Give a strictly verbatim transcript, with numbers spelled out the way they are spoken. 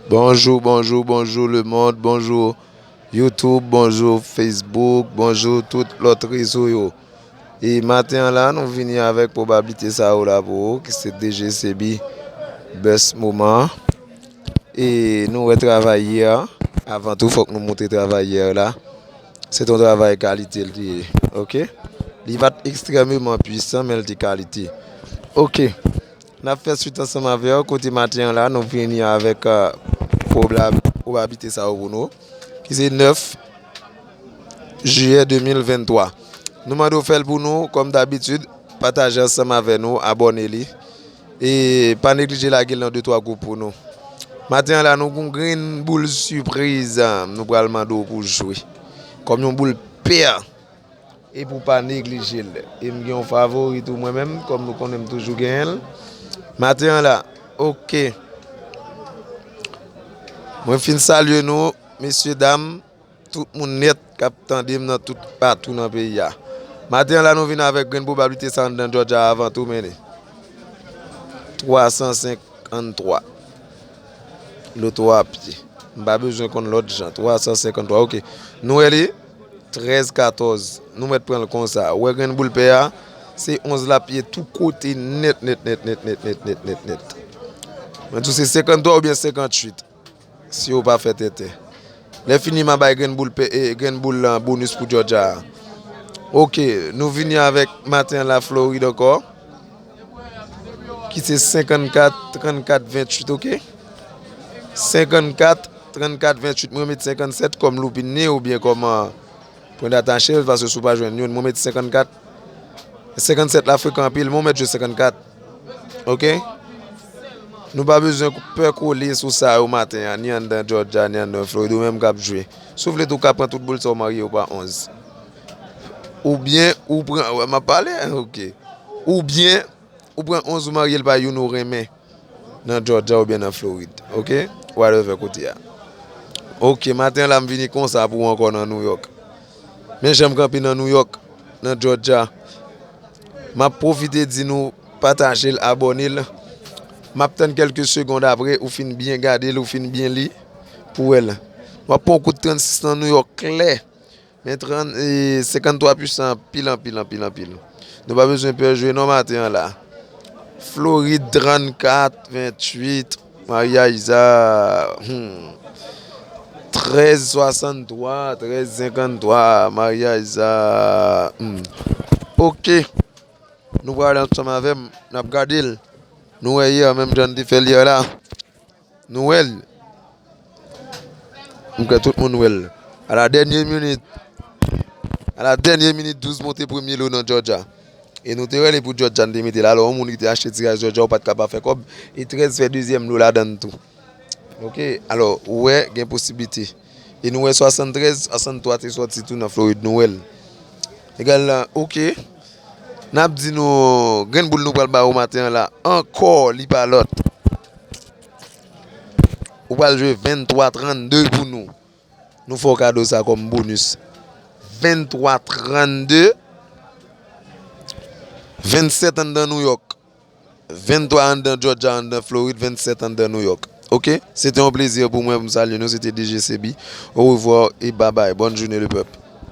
Bonjou, bonjou, bonjou lemonn, bonjou YouTube, bonjou Facebook, bonjou tout lòt rezo yo. E maten an la, nou vini avèk pwobablite sa yo la pou ou, ki se D G C B Best Moment. E nou wè travay yè a. Avan tou, fòk nou montre travay yè a la. Se t yon travay kalite l te ye. Oke? Li pa t ekstrèmeman pwisan, men l te kalite. Oke. N ap fè swit ansanm avè w. Kote maten an la, nou vini avèk euh, pwobab- pwobablite sa yo pou nou, ki se nèf jiyè de mil venntwa. Nou mande w fè l pou nou, kòm dabitid, pataje ansanm avè nou, abòne li. E pa neglije lage l nan de twa gwoup pou nou. Maten an la, nou gon grenn boul sipriz, nou pral mande w pou jwe. Kòm yon boul pè. Epi w pa neglije l. E m gen yon favori tou mwen menm, kòm nou konnen m toujou genyen l. Maten an la, oke. Mwen fin salye nou, mesye dam, tout moun nèt k ap tande m nan tout patou nan peyi a. Maten an la, nou vin avèk grenn pwobablite sa anndan Georgia avan tou, men li. Twa san senkanntwa. Loto a pye. M pa bezwen konn lòt jan. Twa san senkanntwa, oke. Nou wè li? Trèz katòz. Nou mèt pran l konsa. Ou wè grenn boul pè a? Se onz la pye tou kote nèt, nèt, nèt, nèt, nèt, nèt, nèt, nèt, nèt. Mwen di w se senkanntwa oubyen senkantuit. Si yo pa fè tenten. Lè fini, m a bay grenn boul pè, e, grenn boul lan bonis pou Georgia a. Oke, nou vini avèk maten an la Florid ankò. Ki se senkannkat, trannkat, venntuit, oke? Senkannkat, trannkat, venntuit. Mwen met senkannsèt kòm loupin li oubyen kòm, euh, pwen datache l, paske si w pa jwenn youn, mwen met senkannkat. Senkannsèt la frekan anpil, mwen met jwe senkannkat. Oke? Nou pa bezwen pè kole sou sa yo maten an, ni anndan Georgia, ni anndan Florid, ou menm k ap jwe. Si w vle tou, w ka pran tout boul sa yo marye yo pa onz. Oubyen, ou pran, wè, m ap pale, oke. Oubyen, ou pran onz ou marye l pa youn ou renmen nan Georgia oubyen nan Florid. Oke? Whatever kote a. Oke, maten an la m vini konsa pou ou ankò nan New York. Men jan m kanpe nan New York, nan Georgia. M ap pwofite di nou pataje l, abòne l. M ap tann kèlke segond apre ou fin byen gade l, ou fin byen li pou wè l. W ap pran yon kout trannsis nan New York klè. Men trant, e, senkanntwa pwisan anpil, anpil, anpil, anpil. Nou pa bezwen pè jwe non maten an la. Florid trannkat venntuit, Maria Isa, hmm, trèz swasanntwa, trèz senkanntwa, Maria Isa, hmm. Oke. Nou pral ansanm avè m, n ap gade l. Nou wè yè, menm jan n te fè l yè la. Nou wè l. M kwè tout moun wè l. A la dènye minit, a la dènye minit, douz monte premye lo nan Georgia. E nou te rele pou Georgia, n te mete l. Alò, yon moun ki te achte tiraj Georgia, ou pa t ka pa fè kòb. E trèz fè dezyèm lo ladan l tou. Oke, alò, ou wè, gen posiblite. E nou wè swasanntrèz, swasanntwa te sòti tou nan Florid, nou wè l. Egal, oke. N ap di nou, grenn boul nou pral ba ou maten an la, ankò, li pa lòt. Ou pral jwe venntwa trannde pou nou. Nou fè w kado sa kòm bonis. Venntwa trannde, vennsèt anndan New York. Venntwa anndan Georgia, anndan Florid, vennsèt anndan New York. Oke? Se te yon plezi pou mwen pou m salye nou. Se te D J C B. Orevwa e babay. Bòn jounen lepèp.